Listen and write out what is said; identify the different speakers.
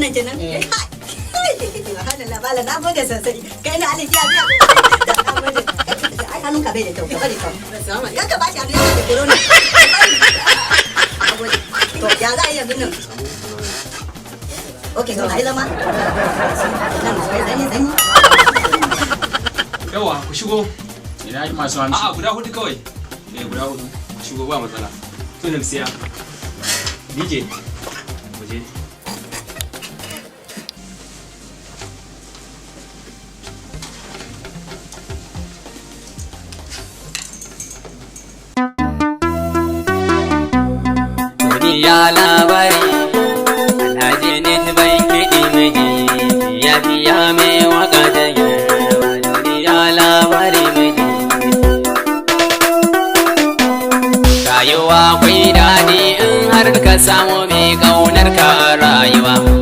Speaker 1: Wannan kenan? Subhanallah, malam, na gode sosai. Kai na aliki ya biya. Na gode. Ai hannunka bai da kyau, ka bari kawai. Kan ka bashi hannu, yana da corona. Na gode. To, ya za a yi yanzu nan? Ok, to ai zama. Nan akwai sanyi sanyi.
Speaker 2: Yawa, ku shigo.
Speaker 3: Ina masu amshi?
Speaker 2: A'a, guda hudu kawai. Eh, guda hudu. Ku shigo, ba matsala. To siya. DJ. Mu je.
Speaker 4: Duniya labari, Alhaji ne bai kiɗi miji, ya biya mai waka ta girma. Duniya labari miji. Rayuwa kwai daɗi in har ka samu mai ƙaunar ka a rayuwa.